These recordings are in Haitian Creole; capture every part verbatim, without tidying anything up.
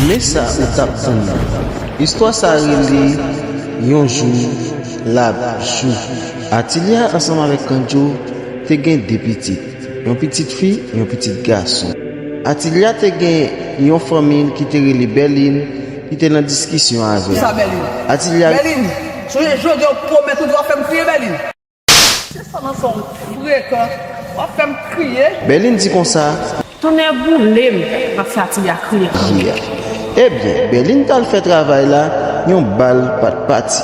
Men sa ou t ap tann nan. Istwa sa a rele Yon Jou L ap Jou. Atilya ansanm avèk Kandjo te gen de pitit, yon pitit fi, yon pitit gason. Atilya te gen yon fanmi l ki te rele Bèlin, ki te nan diskisyon avè l. Kisa Bèlin? Atilya Bèlin, sonje jodi a ou pwomèt ou di w ap fè m kriye, Bèlin. Se sa nan son frekan. W ap fè m kriye. Bèlin di konsa. Tonnè boule m, m ap fè Atilya kriye kanmenm. Kriye. Ebyen, Bèlin t al fè travay la, yon bal pa t pati.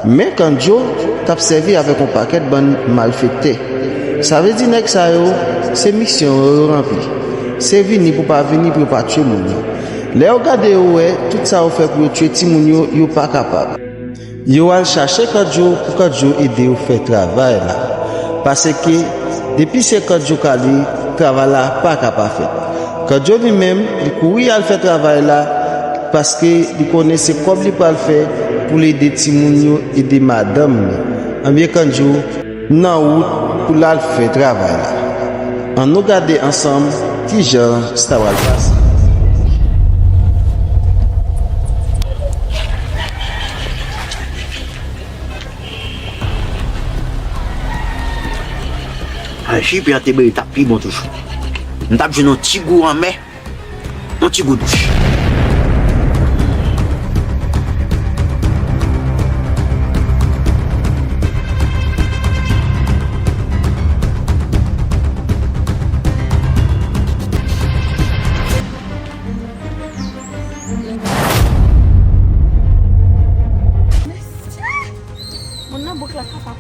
Men Kandjo t ap sèvi avèk yon pakèt bann malfektè. Sa vle di nèg sa yo, se misyon yo yo ranpli. Se vini pou pa vini pou yo pa tchwe moun yo. Lè yo gade yo wè, tout sa yo fè pou yo tchwe timoun yo, yo pa kapab. Yo al chache Kandjo pou Kandjo ede yo fè travay la. Paske, depi se Kandjo k ale, travay la pa ka pa fèt. Kandjo li menm, li kouri al fè travay la, paske li konnen se kòb li pral fè pou l ede timoun yo, ede madanm li. Ebyen Kandjo, nan wout pou l al fè travay la. Ann nou gade ansanm kijan sa pral pase. A, jipe an te byen, li t ap pi bon toujou. M t ap jwenn yon ti gou anmè. Yon ti gou dous. Mesye! Moun nan bouk la kapab.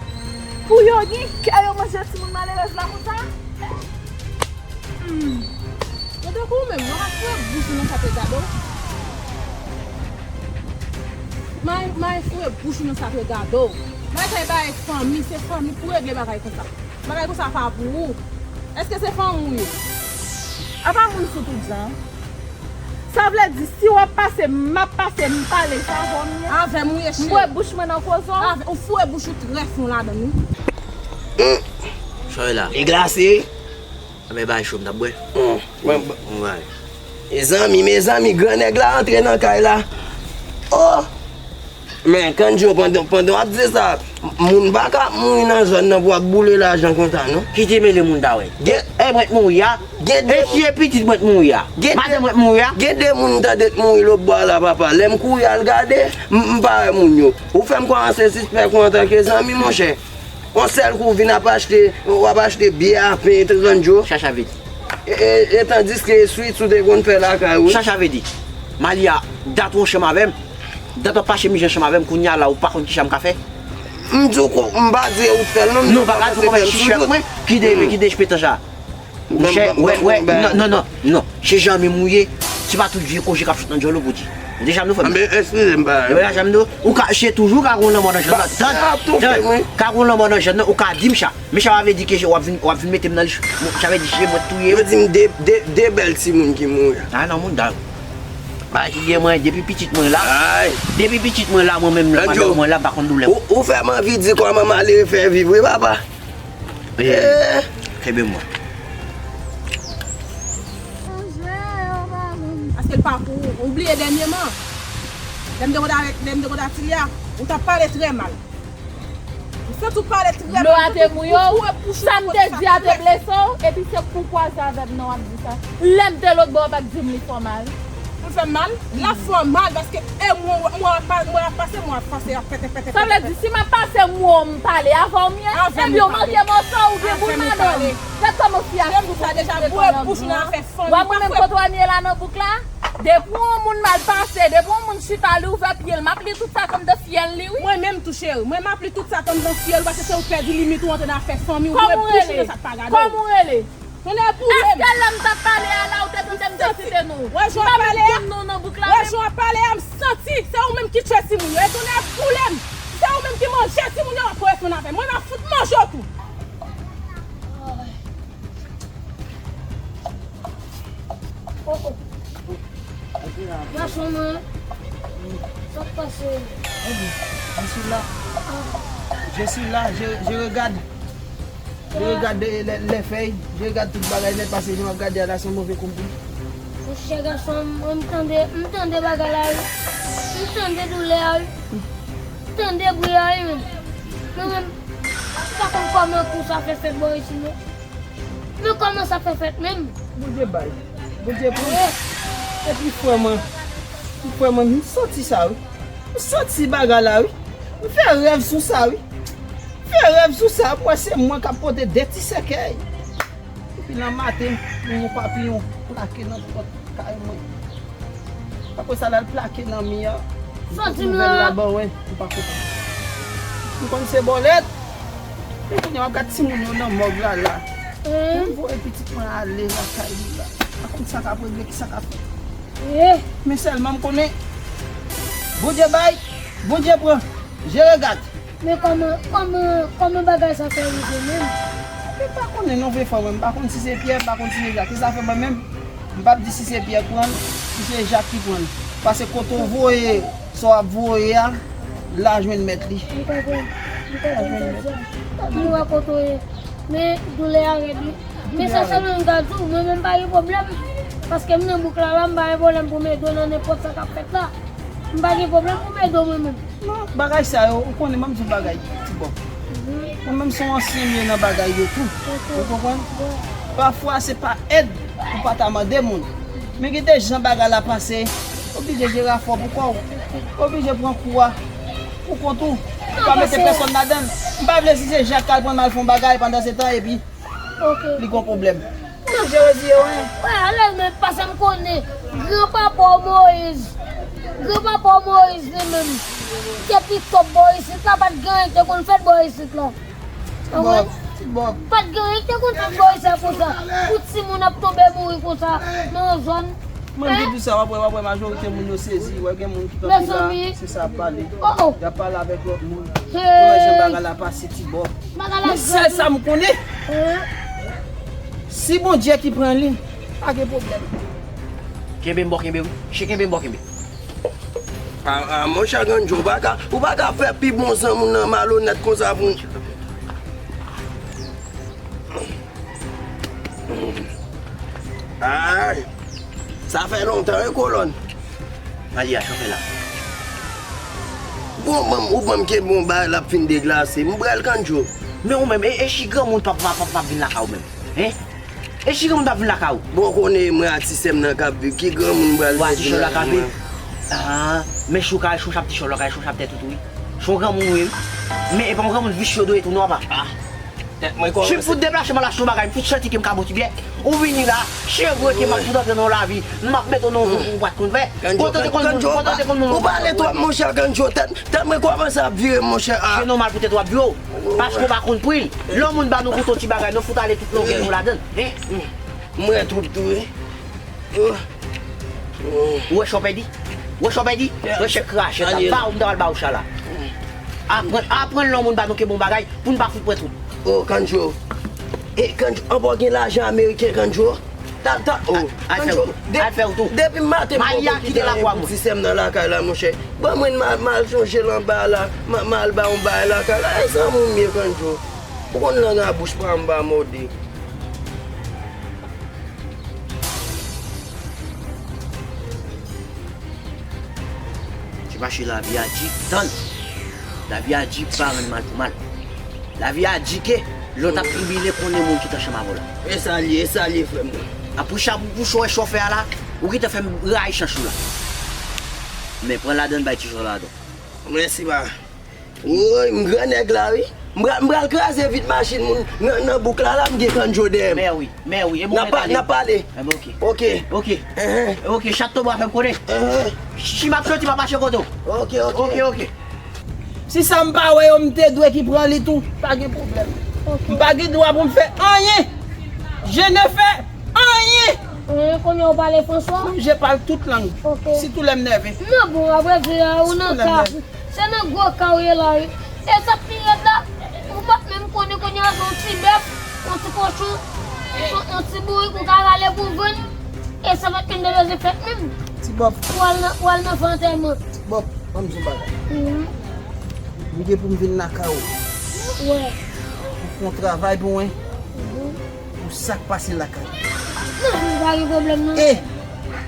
Pou yo gen kè yo manje timoun malerèz la konsa? Hmm. Yo tankou ou menm, mwen pa foure bouch ou nan sa te gade w. May, may foure bouch ou nan sa te gade w. Bagay, bagay fanmi, se fanmi pou regle bagay konsa. Bagay konsa pa pou ou. Èske se fanmi w ye? Apa moun sou tout jan? Sa vle di, si w ap pase, m ap pase, m pale, se avè w m ye? Avè m ou ye, cheri. M bwè bouch mwen nan koze w. Avè, ou foure bouch ou trè fon ladan l, wi. Sa w ye la? Li glase. Anben bay cho m t ap bwè. Mezanmi, mezanmi, gran nèg la antre nan kay la. Oh! Men, Kandjo, pandan, pandan w ap di sa, moun pa ka ap mouri nan zòn nan pou w ap boule lajan konsa, non. Ki te mele moun ta wè? Gen, e mwen t mouri a? Gen de, e ki e pitit mwen t mouri a? Gen de, madanm mwen t mouri a? Gen de moun m tande t mouri lòtbò a la, papa. Lè m kouri al gade, m, m pa wè moun yo. Ou fè m kòmanse sispèk ou antanke zanmi, monchè. Yon sèl kou w vin ap achte, w ap achte byè a pen trant jou. Chacha vit. E, e, e tandiske swit ou te konn fè lakay ou. Chacha vit. Malia, dat ou ansanm avè m. Dat w ap mache miz ansanm avè m, kounye a la ou pa konn kisa m ka fè. M di w ko, m pa di ou t fè l non, m di w pa ka fè l sou tout. Ki de, ki de chpetans la. Monchè, wè, wè, non, non, non, non. Se janm ou ye. Se pa tout vye koze k ap sot nan djòl ou pou di. Ou deja m nou fè m. Anben, eskize m, pa. Ou deja m nou. Ou ka, se toujou ka gon lanmò nan jèn nan. Ka gon lanmò nan jèn nan, ou ka di m sa. Men sa pa vle di ke w ap vin, w ap vin mete m nan lis. Sa vle di se mwen k touye yo. Yo di m de, de, de bèl timoun ki mouri. A non, moun dam. Ba, ki gen mwen, depi pitit mwen la. Depi pitit mwen la, mwen menm la, madanm mwen la, m pa konn doulè. Ou, ou fè m anvi di kòman malere fè viv, wi, papa. Eh. Kenbe mwen. Paske l pa pou ou. Ou bliye dènyèman. Lè m te konn avèk, lè m te konn Atilya, ou t ap pale trè mal. M santi w pale trè mal. Dlo a te mouye w. Sa m te di a te blese w, epi se pou kwaze avè m nan w ap di sa. Lè m te lòtbò w pa t di m li fè w mal. Pou l fè m mal? L ap fè w mal paske e mwen, mwen ap pa-, mwen ap pase, mwen ap pase, ap pete, pete, pete. Sa vle di, si m ap pase mwen, m pale avè w m ye? Ebyen, w manke mòso, ou gen boul madanm. Gad kòman fi a soufri. Depi sa deja, bouch ou nan afè fanmi. W ap mwen menm kote w ye la nan bouk la? Depi yon moun mal pase, depi yon moun chita, li ouvè pye l, m ap li tout sa anndan fyèl li, wi. Mwen menm tou, cheri, mwen m ap li tout sa anndan fyèl ou, paske se ou k pèdi limit ou antre nan afè fanmi w, bouch ou nan sa k pa gade w. Kòman w rele? Tonnè boule m. Èske lè m t ap pale a la, ou te tande m te site non w? Wè jan w ap pale a? M pa menm di m non nan bouk la menm. Wè jan w ap pale a, m santi se ou menm ki tchwe timoun yo. E tonnè boule m. Se ou menm ki manje timoun yo, w ap koresponn avè m. Mwen m ap fout manje w tou. Oh, oh. Gason mwen, sa k pase? Je suis là. Je suis là, je, je regarde. Je regarde les, les feuilles, je regarde tout bagay nèt, paske jan m ap gade a la, se yon move konpli. Chè gason, mwen m tande, m tande bagay la wi. M tande doulè a wi. M tande bri a wi menm. Mwen menm, m pa konn kòman kou sa fè fèt bò isit non. Men kòman sa fè fèt menm? Bondye bay. Bondye pran. Epi frè mwen, frè mwen, m santi sa wi. M santi bagay la wi. M fè rèv sou sa wi. M fè rèv sou sa, m wè se mwen k ap pote de ti sèkèy. Epi nan maten, m wè yon papiyon plake nan pòt kay mwen. Apre sa, l al plake nan mi a. Soti m nouvèl la ban mwen, m pa konprann. M konn se bòlèt. Men kounye a, m ap gad timoun yo nan mòg la, la. Mwen voye pitit mwen ale lakay li la. M pa konn sa k ap regle, ki sa k ap fèt. Men sèlman m konnen, Bondye bay, Bondye pran. Jere gad. Men kòman, kòman, kòman bagay sa fè rive menm? Mwen pa konnen non, vre frè mwen. M pa konn si se Pyè, m pa konn si se Jak. E sa fè mwen menm, m p ap di si se Pyè k pran l, si se Jak ki pran l. Paske kote w voye sa w ap voye a, l a jwenn mèt li. M konprann. M konprann sa w di a. M wè kote w ye. Men doulè a rèd wi. Men sa sèlman m ka di w, mwen menm m pa gen pwoblèm. Paske m nan bouk la la, m pa gen pwoblèm pou m ede w nan nenpòt sa k ap fèt la. M pa gen pwoblèm pou m ede w mwen menm. Non, bagay sa yo, ou konnen, ban m di w bagay, Tibòb. Mwen menm se yon ansyen m ye nan bagay yo tou. Ou konprann? Pafwa, se pa èd ou pa ta mande moun. Men gen de jan bagay la pase, oblije jere afè w pou kò w. Oblije pran kou a pou kont ou. Ou pa mete pèsonn ladan l. M pa vle si se Jak k al pran m al fè yon bagay pandan se tan, epi li gon pwoblèm. Ou nan jere zye w, en. Wè, alèz men paske m konnen granpapa w Moyiz. Granpapa w Moyiz li menm. Te pi top bò isit la, pa t gen anyen ki te konn fèt bò isit la. Tibòb, Tibòb. Pa t gen anyen ki te konn fèt bò isit la konsa. Pou timoun ap tonbe mouri konsa nan yon zòn. Mwen, m te di sa, w ap wè, w ap wè majorite moun yo sezi, w ap gen moun ki kanpe la, se sa y ap pale. Y ap pale avèk lòt moun. Ou wè jan bagay la pase, Tibòb. Men sèl sa m konnen, si Bondye ki pran li, pa gen pwoblèm. Kenbe m bò kenbe wi. Chen kenbe m bò kenbe. A, a, monchè Kandjo, ou pa ka, ou pa ka fè pi bon zanmi w nan malonèt konsa pou. Ay, sa fè lontan wi, kolòn. Mali a, sa w fè la? Bon, ban m, ou ban m kenbe yon bagay l ap fin deglase. M pral Kandjo. Men ou menm, e, e si granmoun p ap, p ap, p ap vin lakay ou menm? Hein? E si granmoun p ap vin lakay ou? Bon, konnen mwen ak ti sè m nan k ap viv. Ki granmoun m pral mete nan kay mwen? Wa ti chòl la k ap viv? Ah, men si w ka al chonch ap ti chòl la, w ka al chonch ap tèt ou tou wi. Se yon granmoun ou ye wi. Men e pa yon granmoun visye w dwe tou non, apa. Ah. Tèt mwen kòmanse. Si m fout deplase m al achte yon bagay, m fout santi ke m ka bon ti byè. Ou vini la, cheve ke m ap fout antre nan yon lavi, m ap mete w nan yon bouk ou pa t konn fè. Kandjo, Kandjo, Kandjo, ou pale twòp, monchè Kandjo, tèt, tèt mwen kòmanse ap vire, monchè, ah. Se nòmal pou tèt w ap vire w, paske w pa konn pri l. Lè yon moun ba nou kouto ti bagay, nou fout ale tout longè nou ladan l. Hein? M wè twoup tou, wi. Ou wè sa w pèdi? Ou wè sa w pèdi? Prèske krache sa. Ba ou m ta pral ba ou sa la. Aprann, aprann lè yon moun ba nou ke bon bagay pou n pa fout pran twoup. Oh, Kandjo. E, Kandjo, anba w gen lajan ameriken, Kandjo? Ta, ta, oh, Kandjo. Al fè w tou. Depi maten m poko kite anyen pou ti sè m nan lakay la, monchè. Ban mwen m al, m al chonje l anba la, m, m al ba yon bagay lakay la. E zanmi w m ye, Kandjo. Ou konn lang a bouch pa m pa mòde. Ti mache lavi a di, tann. Lavi a di, pa rann mal pou mal. Lavi a di ke, lè w t ap tribile, konnen moun ki t ansanm avè w la. E sa l ye, e sa l ye, frè m nan. Apre sa, pou, pou sa w wè sa w fè a la, ou gentan fè m rayi chans ou la. Men pran ladann, bay ti chòl ladann. Mèsi, ba. Woy, m gran nèg la, wi. M pral, m pral kraze vit machin moun nan, nan bouk la, la, m gen Kandjo dèyè m. Mè wi, mè wi, e bon, n ap pa-, n ap pale. Enben, oke. Oke. Oke. Enhen. Oke, chat tonbe a fè m konnen. Enhen. Si m ap soti, m ap mache kote w. Oke, oke. Oke, oke. Si sa m pa wè yo, m te dwe ki pran li tou. Pa gen pwoblèm. Oke. M pa gen dwa pou m fè anyen. Je ne fais rien. Anyen, kounye a w pale Franswa? Wi, je parle toute langue. Oke. Sitou lè m nève. Non, bon, apre di a, ou nan ka. Se nan gwo ka w ye la, wi. E sa k pi rèd la, ou pa t menm konnen kounye a se yon ti bèf, yon ti kochon, yon, yon ti bourik ou ka rale pou vann. E sa pa t menm te bezwen fèt menm. Ti Bòb. Ou al nan, ou al nan fè antèman. Ti Bòb, ban m di w bagay. Mhm. M gen pou m vin lakay ou. Wè. Pou fè yon travay pou mwen. Mhm. Pou sa k pase lakay. Non, m pa gen pwoblèm non. E,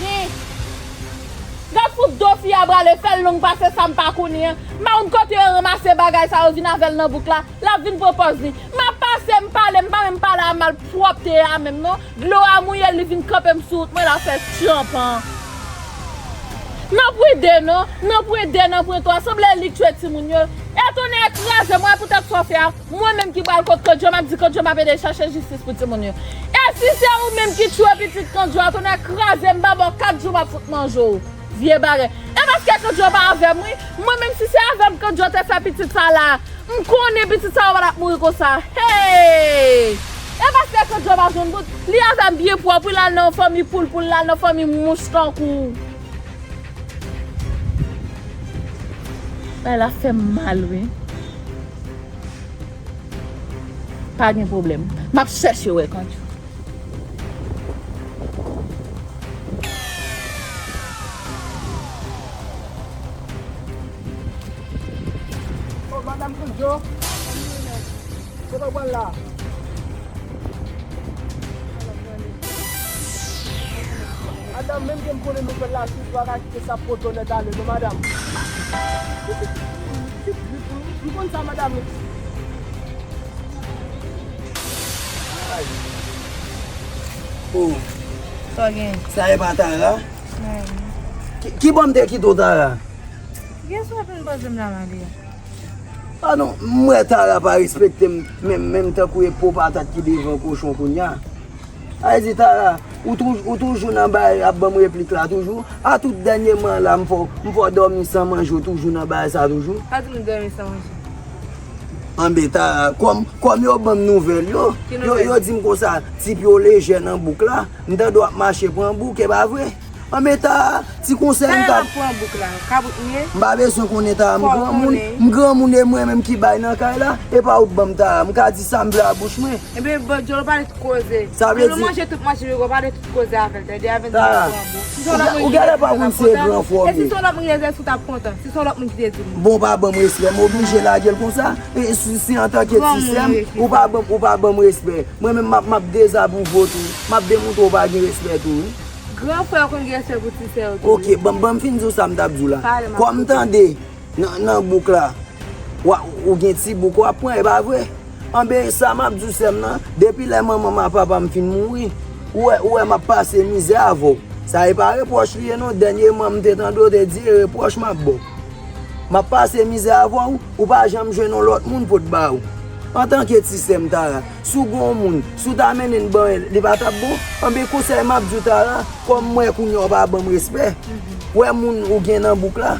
machin. Gad fout do fi a brale, fè l long pase sa m pa konnen an. M pa konn kote yo ranmase bagay sa yo vin avè l nan bouk la. L ap vin pran pòz li. M ap pase, m pale, m pa menm pale a malpwòpte a menm non. Dlo a mouye l, li vin kanpe m sou wout mwen, l ap fè tchanpan. Nan pwen de non, nan pwen de, nan pwen twa, sanble li k tchwe timoun yo. E tonnè kraze mwen, poutèt sa w fè a, mwen menm ki pral kot Kandjo, m ap di Kandjo m ap ede chache jistis pou timoun yo. E si se ou menm ki tchwe pitit Kandjo a, tonnè kraze m, m pa ba w kat jou m ap fout manje w. Vye bagay. E paske Kandjo pa avè m wi. Mwen menm si se avè m Kandjo te fè pitit sa la, m konnen pitit sa yo pa t ap mouri konsa. Hey! E paske Kandjo pa jwenn bout. Li avè m byen pwòp wi, l al nan fanmi poul, poul, l al nan fanmi mouch tankou w. Bagay la fè m mal wi. Pa gen pwoblèm. M ap chèche wè Kandjo. Oh, madanm Kandjo. Kote w pral la? Madanm, menm ke m konnen nouvèl la, si w pa ka kite sa pwoto nèt ale, non, madanm. M konn sa, madanm. Oh. Sa w gen? Sa e pa Tara? Ki, ki bò m te kite w, Tara? Gen sou ap vin poze m la, Malia. Ah non, m wè Tara pa respekte m, menm, menm tankou e po patat ki devan kochon kounye a. A vle di, Tara, ou tou, ou toujou nan bay ap ban m replik la toujou? A tout dènyèman la, m fè w, m fè w dòmi san manje, ou toujou nan bay sa toujou? Pa di m dòmi san manje. Anben, Tara, kòm, kòm yo ban m nouvèl yo, yo, yo di m konsa, tip yo lejè nan bouk la, m tande w ap mache pran bouk, e pa vre? Anben, Tara, ti konsèy m ka. Tara pran bouk la, kabrit m ye. M pa bezwen konnen, Tara, m granmoun, m granmoun e mwen menm ki bay nan kay la, e pa ou k ban m, Tara, m ka di sa m vle a bouch mwen. Ebyen, bon, djòl pale tout koze. Sa vle di. Manje tout manje yo, pale tout koze avè l, tande, avè l. Tara, ou genlè pa konn si e gran frè m ye. E si se yon lòt moun ki te di l, si se yon lòt moun ki te di l. Bon, pa ban m respè, m oblije lage l konsa. E si, si antanke ti sè m, ou pa ban, ou pa ban m respè. Mwen menm m ap, m ap dezapwouve w tou. M ap demontre w pa gen respè tou, wi. Gran frè yo konn gen respè pou ti sè yo tou. Ok, ban, ban m fin di w sa m t ap di w la. Kòm m tande nan, nan bouk la, w a, ou gen ti bouk w ap pran, e pa vre? Anben, sa m ap di w, sè m nan, depi lè manman m ak papa m fin mouri, ou wè, ou wè m ap pase mizè avè w. Sa e pa repwòch li ye non, dènyèman m te tande w te di e repwòch m ap ba w. M ap pase mizè avè w, ou pa janm jwenn yon lòt moun pou t ba ou. Antanke ti sè m Tara, si w gen yon moun, si w ta mennen l ban l, li pa t ap bon? Anben, konsèy m ap di w Tara, kòm m wè kounye a w pa ban m respè, wè moun ou gen nan bouk la,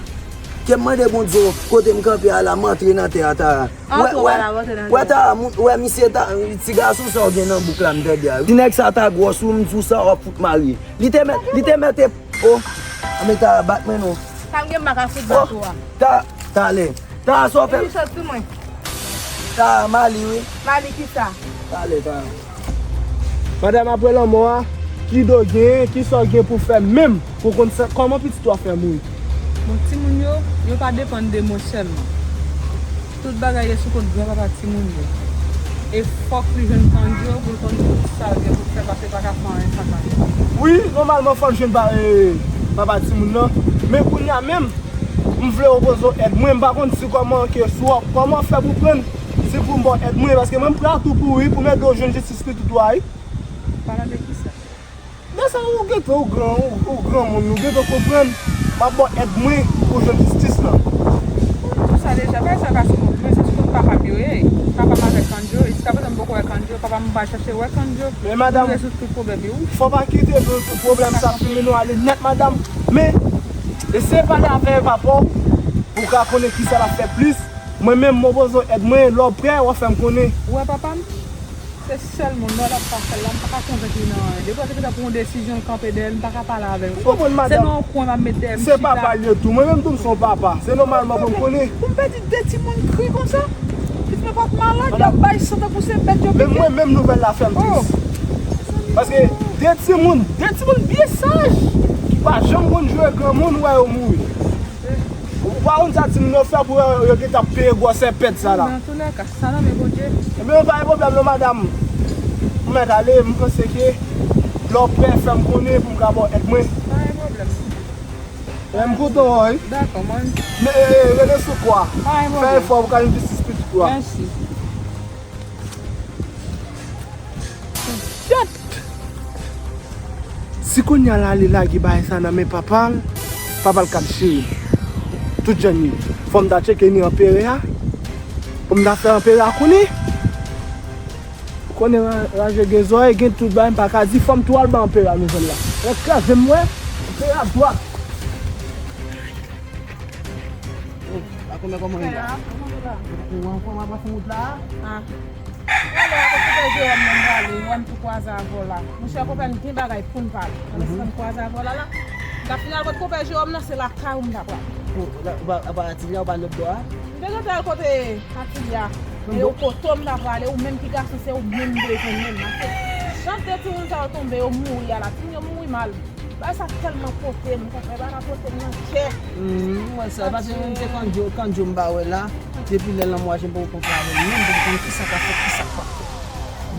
ke m mande Bondye kote m kanpe a la, m antre nan tè a Tara. Wè, wè, wè Tara, moun, wè misye ta, ti gason sa w gen nan bouk la, m tande a wi. Ti nèg sa ta gwòs wi, m di w sa w ap fout marye. Li te mèt, li te mèt, o, anben Tara bat mwen non. Sa m gen m pa ka fout bat ou a. Ta, talè. Tara, sa w fè? Epi sòt sou mwen. Tara, Mali wi. Mali kisa? Talè, Tara. Madanm, apre lanmò a, ki do genyen, kisa w gen pou fè menm pou konn sa, kòman pitit ou a fè mouri? Bon, timoun yo, yo pa depann de mwen sèlman. Tout bagay ye sou kont granpapa timoun yo. E fòk li jwenn Kandjo pou l konn tout sa l gen pou l fè, paske l pa ka fè anyen san Kandjo. Wi, nòmalman fò l jwenn pa, e, papa timoun nan. Men kounye a menm, m vle w poze w èd mwen, m pa konn si kòman ke si w ap, kòman fè pou pran, si pou m ba w èd mwen, paske mwen m prè a tou pou wi, pou m ede w jwenn jistis pitit ou a wi. Pale de kisa? Lè sa ou gentan ou gran, ou, ou granmoun, ou gentan konprann, m ap ba w èd mwen pou jwenn jistis lan. Ou di sa deja, bagay sa pa sou kont mwen, se sou kont papa m yo ye. Papa m avèk Kandjo, e jiskaprezan m poko wè Kandjo, papa m pa chache wè Kandjo. Men madanm, li rezoud tout pwoblèm yo wi. Fò pa kite tout pwoblèm sa fè mennen w ale nèt madanm. Men, eseye pale avè papa w pou w ka konnen kisa l ap fè plis. Mwen menm, mwen poze w èd mwen, lè w prè, w a fè m konnen. Ou wè papa m? Se sèl moun, lè l ap pa fè l la, m pa ka konvenk li nan anyen. Depi w te gentan pran yon desizyon, l kanpe dèyè l, m pa ka pale avè l. Ou konprann, madanm? Se nan yon kwen m ap met dèyè m chita. Se papa l ye tou. Mwen menm tou m se yon papa. Se nòmalman pou m konnen. Pou m pèdi de timoun kri konsa? Pitit mwen pa t malad, y ap bay san tankou se bèt yo pike. Men mwen menm nouvèl la fè m tris. Paske de timoun, de timoun byen saj, ki pa janm konn joure granmoun, ou wè yo mouri. Ou pa konn sa timoun yo fè pou yo, yo gentan peye gwosè pèt sa la. Nan toulèka, sa nan men Bondye. Ebyen, pa gen pwoblèm non, madanm. M mèt ale, m panse ke lè w prè, fè m konnen pou m ka ba w èd mwen. Pa gen pwoblèm. Ebyen, m kontan wè w wi. Dakò, mwen. Men, e, e, rele sou kwa. Pa gen pwoblèm. Fè efò pou w ka jwenn jistis pitit ou a. Mèsi. Shit! Si kounye a la li lage bagay sa nan men papa l, papa l k ap jere l. Tout jan l ye. Fò m ta tcheke ni anperè a. Pou m ta fè anperè a konnen. Ou konnen ra-, raje gen zòrèy, gen tout bagay m pa ka di. Fò m tou al ba anperè a nouvèl la. Lè kraze m wè, anperè a dwat. Oh, pa konbyen kòman ye la? Ou ankò m ap fè wout la? Ah. Alè, a kot konpè Jewòm nan m prale, wè m tou kwaze avè w la. Monchè, konpè, m gen bagay pou n pale. Pandan se tan m kwaze avè w la la, m t ap fin al kot konpè Jewòm nan, se lakay ou m t ap pral. Ou pa, ou pa Atilya, ou pa lòt bò a? M te gentan al kote Atilya. E ou kote w m t ap prale, ou menm ki gason, se ou menm m bezwen menm. Paske jan de timoun sa yo tonbe, yo mouri a la, timoun yo mouri mal. Bagay sa tèlman pote m, konpè, bagay la pote m nan kè. M wè sa, paske menm se Kandjo, Kandjo m pa wè la. Depi lè lanmò a, jen poko kontre avè l menm, pou m konn kisa k ap fèt, kisa k p ap fèt.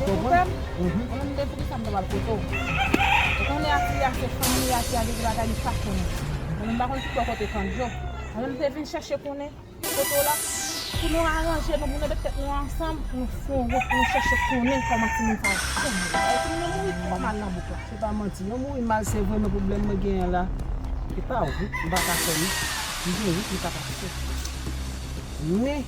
Ou konprann? Mwen menm, depi kisa m ta pral kote w? Ou konnen Atilya se fanmi, Atilya gen de bagay li pa konnen. Mwen menm, m pa konn ki bò kote Kandjo. Mwen menm, m te vin chèche konnen. Kote w la, pou nou aranje nou, pou nou met tèt nou ansanm, pou nou fè yon wout, pou nou chèche konnen kòman timoun sa yo fè mouri. Paske timoun yo mouri twò mal nan bouk la. Se pa manti, yo mouri mal, se vre, men pwoblèm mwen genyen la, e pa wout, m pa ka fè non. M gen wout, m ta ka fè. Men,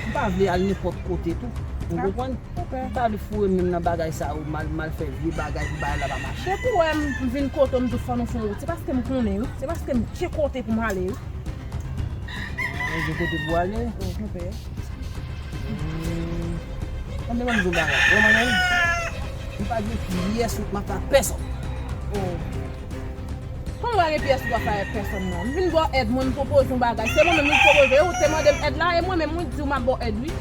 m pa vle al nenpòt kote tou. Ou konprann? M pa vle foure men m nan bagay sa yo, m al, m al fè vye bagay pou bagay la pa mache. Se pou wè m vin kote w, m di w fò nou fè yon wout. Se paske m konnen wi. Se paske m gen kote pou m ale wi. Ah, ou gen kote pou w ale? Wi, konpè. Hmm. Tande, ban m di w bagay. Wè manman, m pa gen pyès wout m ap fè ak pèsonn. Oh. Kòman w pa gen pyès wout w ap fè ak pèsonn nan? M vin ba w èd, mwen, m pwopoze yon bagay. Se mwen menm ki pwopoze, ou te mande m èd la, e mwen menm, mwen di w m ap ba w èd, wi.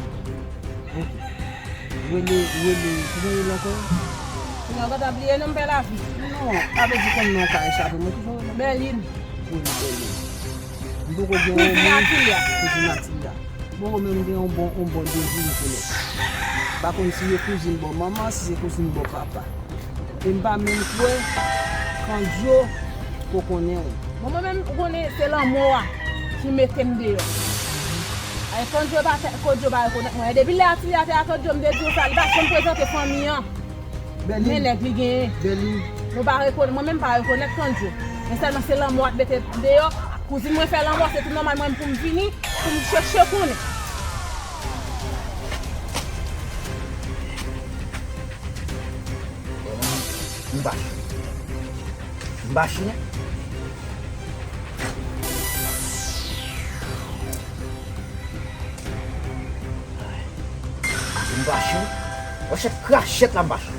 Ok. Rele, rele, kouman rele ankò? Ou gentan bliye non m, Pè Lavi? Non, sa vle di konn non ka echape mwen, kouman rele? Bèlin. Wi, Bèlin. M poko gen yon moun. Kouzin Atilya. Kouzin Atilya. Bon, mwen menm gen yon bon, yon bon devin pou lè. M pa konn si se kouzin bò manman, si se kouzin bò papa. E m pa menm kwè Kandjo ko konnen w. Bon, mwen menm, ou konnen, se lanmò a ki mete m deyò. Kandjo pa fè, Kandjo pa rekonèt mwen. Depi lè Atilya te a Kandjo, m te di w sa, li pa janm prezante fanmi an. Men nèg li genyen. Nou pa rekonèt, mwen menm pa rekonèt Kandjo. Men sèlman se lanmò ap mete deyò. Kouzin mwen fè lanmò, se tou nòmal mwen pou m vini, pou m chèche konnen. M pa chou. M pa chou, non. M pa chou. Wachèt krachèt la, m pa chou.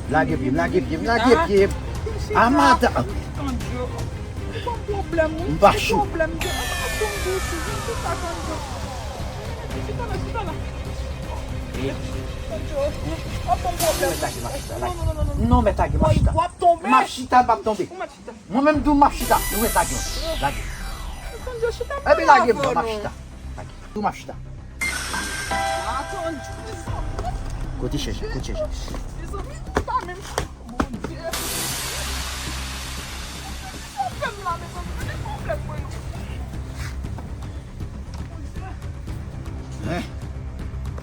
Lage pye m, lage pye m, lage pye m. Amata. M pa chou. Non, mèt lage m ap chita, lage. Non, mèt lage m ap chita. M ap chita, m ap tonbe. Mwen menm tou m ap chita. Nou ret lage. Lage. Epi lage m, m ap chita. Lage. Tou m ap chita. Kote chèch, kote chèch. Hein?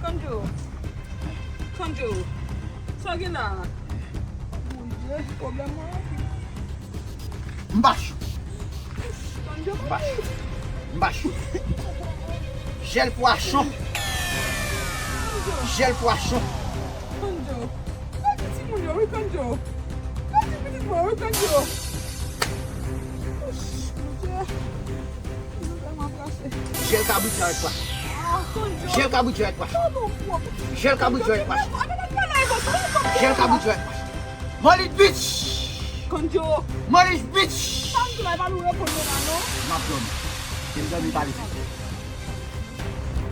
Kandjo. Kandjo. Sa gen la? Bondye, pwoblèm mwen anpil. M pa chou. Kandjo, m pa chou. M pa chou. Jèl pwason. Jèl pwason. Kandjo. Gade timoun yo, wi, Kandjo. Gade pitit mwen, wi, Kandjo. Ouch, Bondye. Jèl kabrit yo avèk pwason. Jèl kabrit yo avèk pwason. Jèl kabrit yo avèk pwason. Jèl kabrit yo avèk pwason. Molish bitch. Kandjo. Molish bitch. M ap dòmi.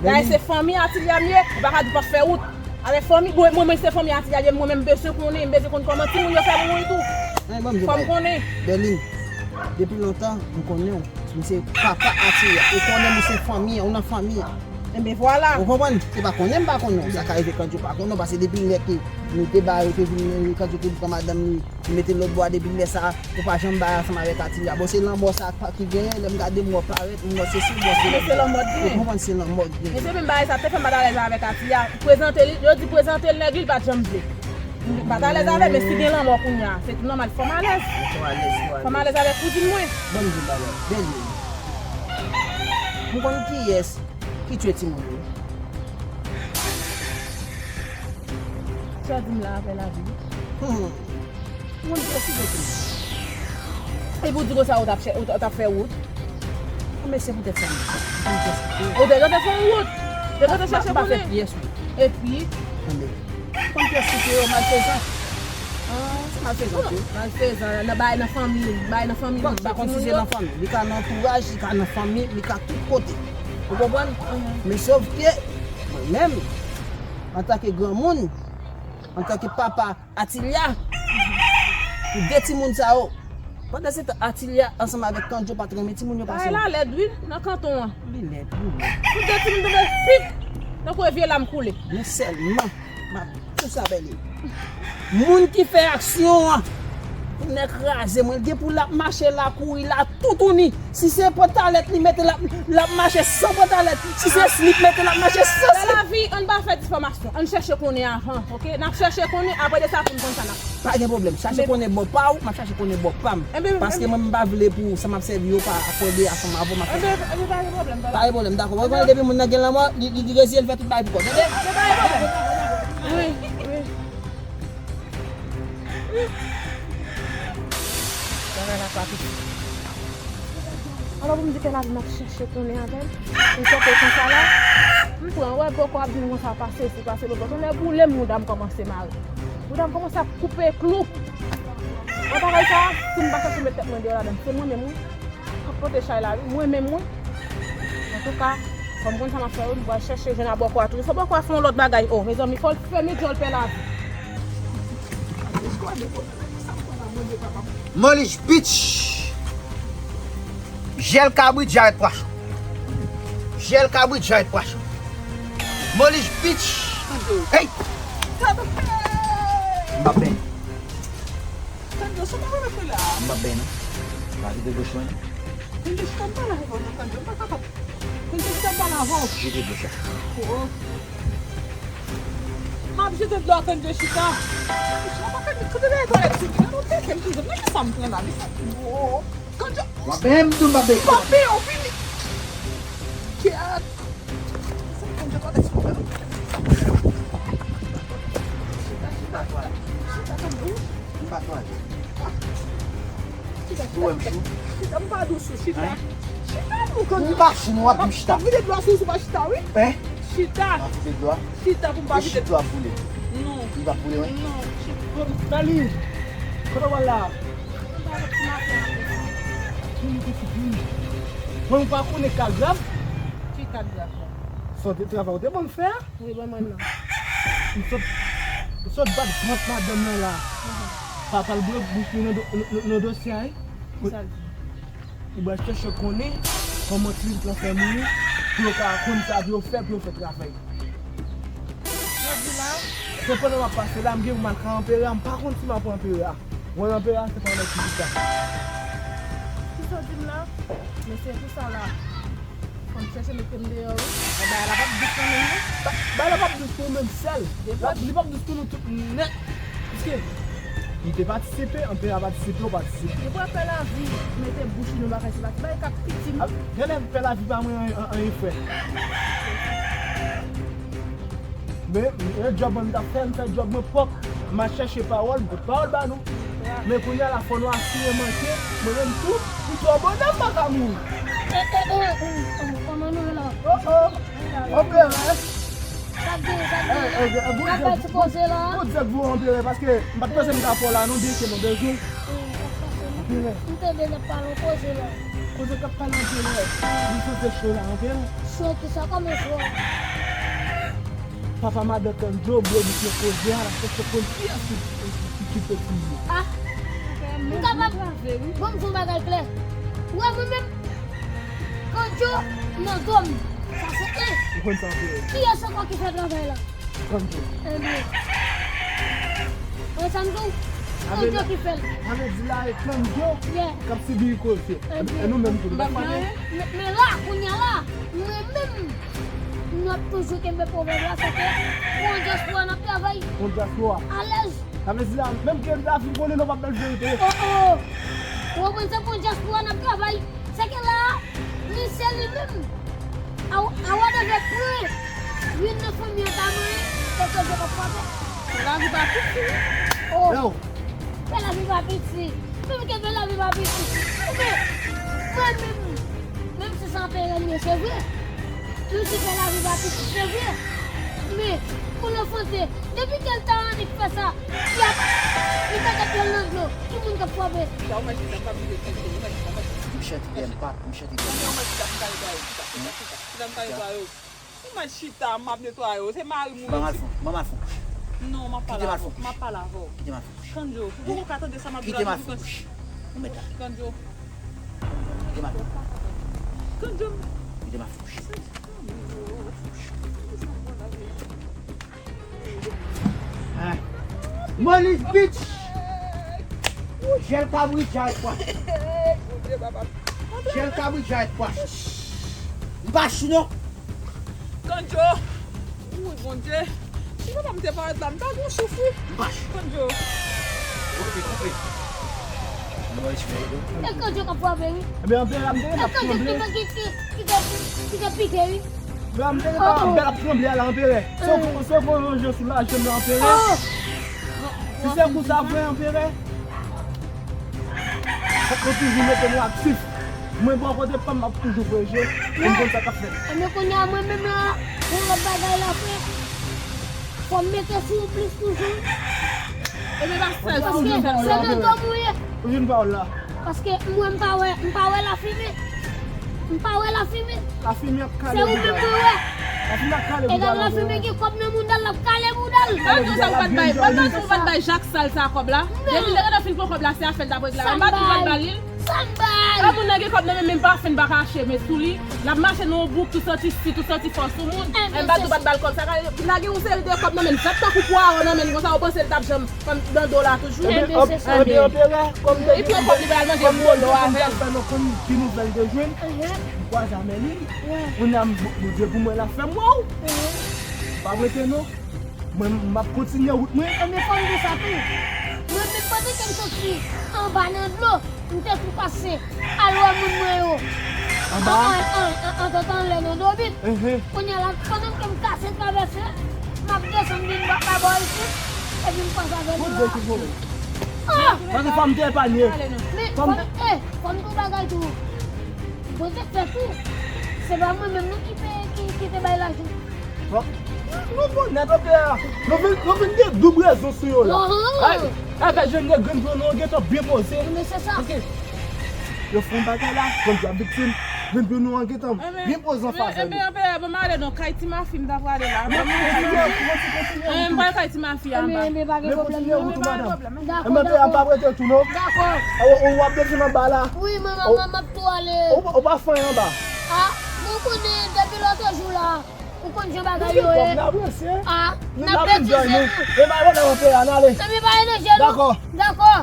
Dayè se fanmi Atilya m ye, ou pa ka di w p ap fè wout. Avèk fanmi, mwen, mwen, mwen se fanmi Atilya m ye, mwen menm m bezwen konnen, m bezwen konn kòman timoun yo fè mouri tou. Fò m konnen. Berline, depi lontan, m konnen w. M se papa Atilya. Ou konnen m se fanmi an, ou nan fanmi an. Enben vwala. Ou konprann? Se pa konnen m pa konnen w. Sa ka rive Kandjo pa konnen w, paske depi lè ke nou te ba yo te vin, Kandjo te vin pran madanm li, li mete l lòtbò a, depi lè sa a, ou pa janm bay ansanm avèk Atilya. Bon, se lanmò sa a ki genyen, lè m gade m wè parèt, m wè se sou bò se. Men se lanmò k genyen. Ou konprann se lanmò k genyen. Men se menm bagay sa te fè m pa t alèz avèk Atilya. Prezante li, yo di prezante l nèg li, li pa t janm vle. M pa t alèz avè l, men si gen lanmò kounye a, se tou nòmal, fò m alèz. Fò m alèz avèk kouzin mwen. Ban m di w bagay, Berline. M konn kiyès ki tiye timoun yo. Sa di m la apre lavi. Hmm. M konn kiyès ki tiye timoun. Epi w di konsa ou t ap chè-, ou t, ou t ap fè wout. Anben se poutèt sa m di sa. M konn kiyès ki tiye. Ou te gentan fè yon wout. Te gentan chèche konnen. M pa fè pyès wout. Epi? Anben. Konn pyès kote yo, malfezan. Ah, se malfezan tou. Malfezan, nan bay nan fanmi, bay nan fanmi. Bon, m pa konn si se nan fanmi. Li ka nan antouraj, li ka nan fanmi, li ka tout kote. Ou konprann? Men sòf ke, mwen menm, antanke granmoun, antanke papa Atilya, pou de timoun sa yo, pandan se tan, Atilya ansanm avèk Kandjo pa t renmen timoun yo pase yo. Ay la lèd wi, nan kanton an. Li lèd, li lèd. Pou de timoun tonbe, pip! Tankou e vye lam koule. Men sèlman, m ap di w sa, Berline. Moun ki fè aksyon an, pou nèg kraze mwen, gen pou l ap mache la, kouri la, toutouni. Si se pantalèt li mete, l ap, l ap mache san pantalèt. Si se slip mete, l ap mache san slip. Nan lavi, ann pa fè difòmasyon. Ann chèche konnen avan, oke? N ap chèche konnen, apre de sa, pou n konn sa n ap fè. Pa gen pwoblèm. Chache konnen bò pa w, m ap chache konnen bò pa m. Paske mwen, m pa vle pou sa m ap sèvi yo pa akòde ansanm avè w, m ap fè. Enben, enben, pa gen pwoblèm, pa gen pwoblèm, dakò. Mwen konnen depi moun nan gen lanmò, li, li, li reziye, li fè tout bagay pou kòb. Tande? Enben, pa gen pwoblèm, pa gen pwoblèm. Wi, wi. Bagay la pa piti. Alò pou m di ke lavi m ap chèche konnen avè l. M kanpe konsa la. M pran, wè bòkò ap di m konsa pase isi, pase lòtbò. Tonnè boule m, mouda m kòmanse mare. Mouda m kòmanse ap koupe klou. Wè bagay sa, si m pa chèche met tèt mwen deyò ladan l, se mwen menm wi k ap pote chay la wi, mwen menm wi. Antouka, fò m konn sa m ap fè wi, m pral chèche jwenn a bòkò a toujou. Fò bòkò a fè yon lòt bagay. O, mezanmi, fò l fèmen djòl pè lavi. Molish bitch. Jèl kabrit, jarèt pwason. Jèl kabrit, jarèt pwason. Molis bitch. Hey! M p ap benyen. Kandjo, sa w ap fè la? M p ap benyen non. Pa kite bouch mwen non. Kandjo, chita m pale avè w non, Kandjo, m pa kapab. Kandjo, chita m pale avè w. Jete dlo sa. Oh. M ap jete dlo a, Kandjo, chita. Chita, pa Kandjo, kote dèyè twalèt sou mwen, non, teke m toujou. Men kisa m pran la, men sa ki gwo. Kandjo. W ap benyen m tou, m p ap benyen. M p ap benyen w fini. Kèt. Sa Kandjo twalèt sou mwen, non. Chita, chita, chita, Kandjo. M pa twalèt. Chita, chita, chita. Chita, m pa dous ou, chita. Chita pou konn. M pa chou, w ap di m chita. W ap vide dlo a sou ou, pa chita, wi. Hein? Chita. M ap vide dlo a. Chita pou m pa vide. Chita pou li. Non. Li pa pou li, wi. Non, chita. Dali. Kote w al la? Mwen, mwen pa konnen ka grav. Ki ka grav la? Sòti travay ou te ban m fè a? Wi, ban mwen nan. M sot, m sot bat vant madanm nan la. Papa l bouch li nan do-, nan, nan dosye a, wi. Kisa l di? Li pral chèche konnen kòman pitit lan fè mouri, pou yo ka konn sa pou yo fè, pou yo fè travay. Jodi la? Se pandan m ap pase la, m gen pou m al ka anperè a, m pa konn si m ap wè anperè a. Mwen anperè a, se pa anlè pitit la. Kisa w di m la? Men se pou sa la. Fò m chèche mete m deyò, wi. Bagay la p ap dous kanmenm, non. Ba-, bagay la p ap dous pou ou menm sèl. Li p ap, li p ap dous pou nou tout nèt. Piske li te patisipe, anperè a patisipe, ou patisipe. Li pral fè lavi, mete bouch li nan bagay, se pa ti bagay k ap piti, non. Genlè fè lavi pa mwen an, an, anyen, frè. Men, e djòb mwen m t ap fè, m fè djòb mwen pwòp. M al chèche pawòl, m pot pawòl ba nou. Men kounye a la fò nou asire manke, mwen menm tou, m twò bonè m pa ka mouri. E, e, e, e, kòman nou ye la? Oh, oh. Anperè. Sa k gen, sa k gen? N ap bay ti koze la. Bon, Djak voye anperè, paske m pa t panse m ta fè w la non, byenke mwen bezwen. Anperè. M tande n ap pale yon koze la. Koze k ap pale anperè. Li sanse cho la, anperè. Cho kisa, kòman cho? Papa madan Kandjo bwè bouch nan koze a, l ap chèche konn kiyès ki, ki, ki, ki peti li. Ah! M kapab. Bon, m di yon bagay klè. Ou wè mwen menm, Kandjo nan do m. Sa se en. Ou konn sa anperè. Kiyès ankò ki fè travay la? Kandjo. Ebyen. Wè sa m di w? Kandjo ki fè l. Sa vle di la e Kandjo k ap sibi koze. E nou menm tou, nou pa fè anyen. Men, men la, kounye a la, mwen menm, nou ap toujou kenbe pwovèb la, se ke pou yon dyaspora n ap travay. Pou yon dyaspora. Alèz. Sa vle di la, menm ke lavi konnen nou p ap bèl verite. Oh, oh. Ou konprann, se pou yon dyaspora n ap travay. Se ke la, li se li menm. A, a wè de vè pre. Youn nan fanmi an ta manyen, se ke je pa frape. Fè lavi pa piti. Oh. Yo. Fè lavi pa piti. Menm ke fè lavi pa piti. Men, mwen menm, menm si se anperè m ye, se vre. Menm si fè lavi pa piti, se vre. Men, pou Lanfante, depi ke l ta annik fè sa, y ap, li pa t ap pran nan dlo. Ki moun k ap frape? Sa w mèt chita, m pa vle tande, w mèt chita, mèt chita. M chante byen, m pa, m chante byen. Sa w mèt chita, m kale ba ou, chita, chita, chita, chita, m kale ba ou. Ou mèt chita, m ap netwaye w, se mari m ou ye. Ban m al fon, ban m al fon kouche. Non, m ap pale avè w, m ap pale avè w. Kite m al fon kouche. Kandjo, ou poko ka tande sa m ap di la, Kandjo. Kite m al fon kouche. Ou mèt ale. Kandjo. Kite m al fon kouche. Kandjo. Kite m al fon kouche. Hein? Molis bitch! Jèl kabrit, jarèt pwason. Jèl kabrit, jarèt pwason. M pa chou non. Kandjo. Wi, Bondye. Si papa m te parèt la, m ta gon souf wi. M pa chou. Kandjo. Ok, kanpe. E Kandjo k ap frape wi. Ebyen, anperè, m te, e Kandjo ki, ki, ki, ki, ki te pike wi. Bra m te gentan ap bèl ap tranble a la, anperè. Se w, se w fè yon je sou lajan m la, anperè. Si se pou sa vre, anperè, fòk nou toujou mete nou aktif. Mwen bò kote pa m ap toujou fè je, pou m konn sa k ap fèt. Ebyen kounye a mwen menm la, yon lòt bagay la frè. Fò m mete sou ou plis toujou. Ebyen pa sèl sou ou sèlman. Paske se nan dòm ou ye. Ou jwenn pawòl la. Paske mwen m pa wè, m pa wè lafimen. M pa wè lafimen. Lafimen ap kale bouda l. Se ou menm mwen wè. Lafimen ap kale bouda l. E gade lafimen gen kòb nan bouda l, l ap kale bouda l. Pa di w sa ou pa t bay, pa di w sa ou pa t bay Jak sal sa kòb la. Depi lè Renan fin pran kòb la, se afè l t ap regle a. M pa di w pa t ba li l. Sa m bay. Lè moun nan gen kòb nan men, men pa fen pa kache men sou li. L ap mache nan yon bouk, tou santi si, tou santi fò sou moun. Enben, m pa di w pa t ba l kòb. Sa ka lage yon seri de kòb nan men, zèt tankou pwawo nan men, konsa ou panse l t ap janm nan do la toujou. Enben, se sa. Enben, anperè, kòm te gen, epi yon kòb li pral manje bolo avè l. Fè nou konn ki nouvèl te jwenn. M kwaze a Mèlin. Kounye a, m, m, depi mwen la fè m wè w. Pa rete non. Mwen, m ap kontinye wout mwen. Enben, fò m di sa tou. Mwen menm, pandan ke m soti anba nan dlo, m te tou pase al wè moun mwen yo. Anba? An, an, an, an, antantan anlè nan dobit. Kounye a la, pandan ke m kase travèse, m ap desann vin ba, ba bò isit, epi m pase avè dlo a. Bondye ki bon. Ah! Paske fò m te epanye. Men, fò m, eh, fò m di w bagay tou. Bondye fè tou. Se pa mwen menm non ki te, ki, ki te bay lajan. Bon. Nou bon nèt, ok, a. Nou vin, nou vin gen doub rezon sou yo la. Ay, avè jèn nèg grenn pye nou an gentan byen poze. Men se sa. Ok. Yo fè yon bagay la, konn dwa viktim. Grenn pye nou an gentan byen poze anfas nou. Enben, enben, anben, anben, ban m ale non, kay ti mafi m ta prale la. Kontinye, kontinye, kontinye. Enben, m pral kay ti mafi a anba. Enben, enben, pa gen pwoblèm non. Dakò, dakò. Enben, m pa prete tou non. Dakò. Ou, ou ap desann anba la. Wi, manman, manman, m ap tou ale. Ou, ou pa fè anyen anba. Ah, mwen konnen depi lòt jou la. Ou konn jan bagay yo ye. Ah, n ap betize nou. E ba yo nan anpe a, n ale. Enben, pa ranje nou. Dakò. Dakò.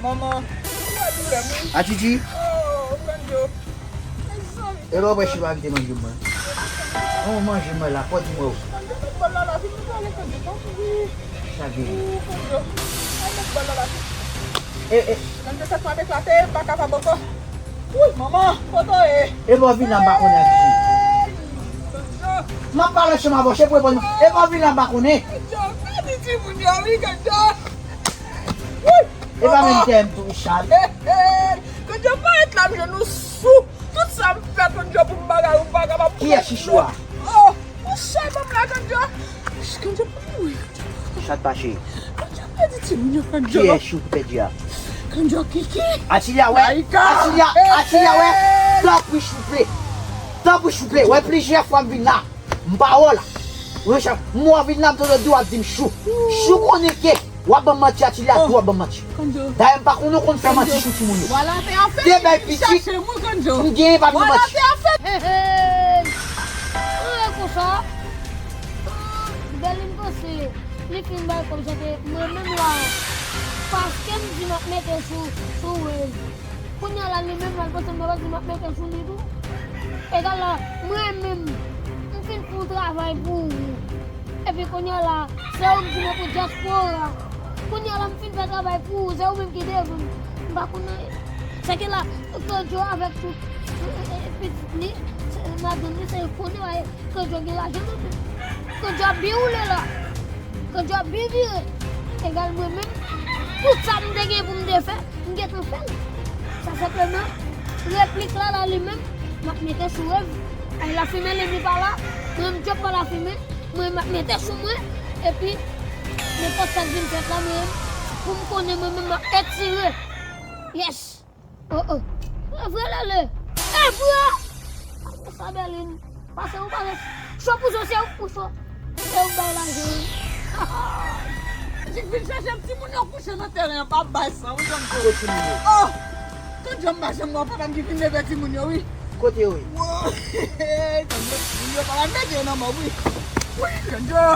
Manman, ou pa doulè m wi. Atiti. Oh, Kandjo. Mezanmi. E lè w pral chipa kite manje mwen. An manje mwen la, fò di mwen. Kandjo, met bòl la la, vin nou prale, Kandjo, tanpri. Sa gen? Ou, Kandjo. Al met bòl la la, vin. E, e. Kandjo, tèt mwen ap eklate, m pa kapab ankò. Wouyy, manman, kote w ye? E bò vin la m pa konnen ak ki. Hey! Kandjo. M ap pale ansanm avè w, se pou reponn mwen. E bò vin la m pa konnen. Kandjo, pa di timoun yo wi, Kandjo. Wouyy! E pa menm tèm tou, Richard. Hey, hey! Kandjo, parèt la, m jwenn ou sou. Tout sa m fè, Kandjo, pou m bagay ou, m pa kapab. Kiyès ki sou a? Oh, ou chè manm la, Kandjo. Kandjo, pou mouri. Sa k pase? Kandjo pèdi timoun yo, Kandjo. Kiyès ou ki pèdi a? Kandjo, Kiki. Atilia, wè. Atilia, Atilia, wè. Tanpri, souple. Tanpri, souple. Wè, plizyè fwa m vin la. M pa wè w la. Wè, sa, m wè w vin la, m tande w ap di m Chou. Chou konnen ke w ap ban m manti, Atilia, tou w ap ban m manti. Dayè, m pa konnen w konn fè manti sou timoun yo. De bèl pitit, m genyen pa vin manti. Hey, hey. Ou wè konsa? Bèl m panse li fin bay kòb sa te mwen menm la. Paske m di m ap mete sou, sou Wave. Kounye a la li menm la l panse m pa di m ap mete sou li tou. Egal la, mwen menm, m fin fè yon travay pou ou. Epi kounye a la, se ou m di mete dyaspora. Kounye a la m fin fè travay pou ou, se ou menm ki devan m. M pa konn anyen. Se ke la, Kandjo avèk tout, e, e, e, pitit li, se, madanm li, se konnen w a ye. Kandjo gen lajan nan men. Kandjo ap byen woule la. Kandjo ap byen vire. Egal mwen menm, tout sa m te gen pou m te fè, m gentan fè l. Sa senpleman, replik la la li menm, m ap mete sou Wave. Ay lafimen lènmi pa la, mwen menm Djòb pa lafimen, mwen m ap mete sou mwen, epi nenpòt sa k vin fèt la, mwen menm, pou m konnen mwen menm m ap etire. Yes! Oh, oh. E vre, Lele. E vre. Sa, Bèlin. Pase ou pase. Cho pou cho, se ou pou cho. Se ou bay lajan. Jik vin chache m, timoun yo kouche nan teren an, pa bay san, wi, Kandjo. Kote timoun yo? Oh! Kandjo, m pa janm wè papa m ki vin leve timoun yo, wi. Kote yo ye? Woy! Kandjo, timoun yo pa mete yo nan mòg, wi. Wi, Kandjo.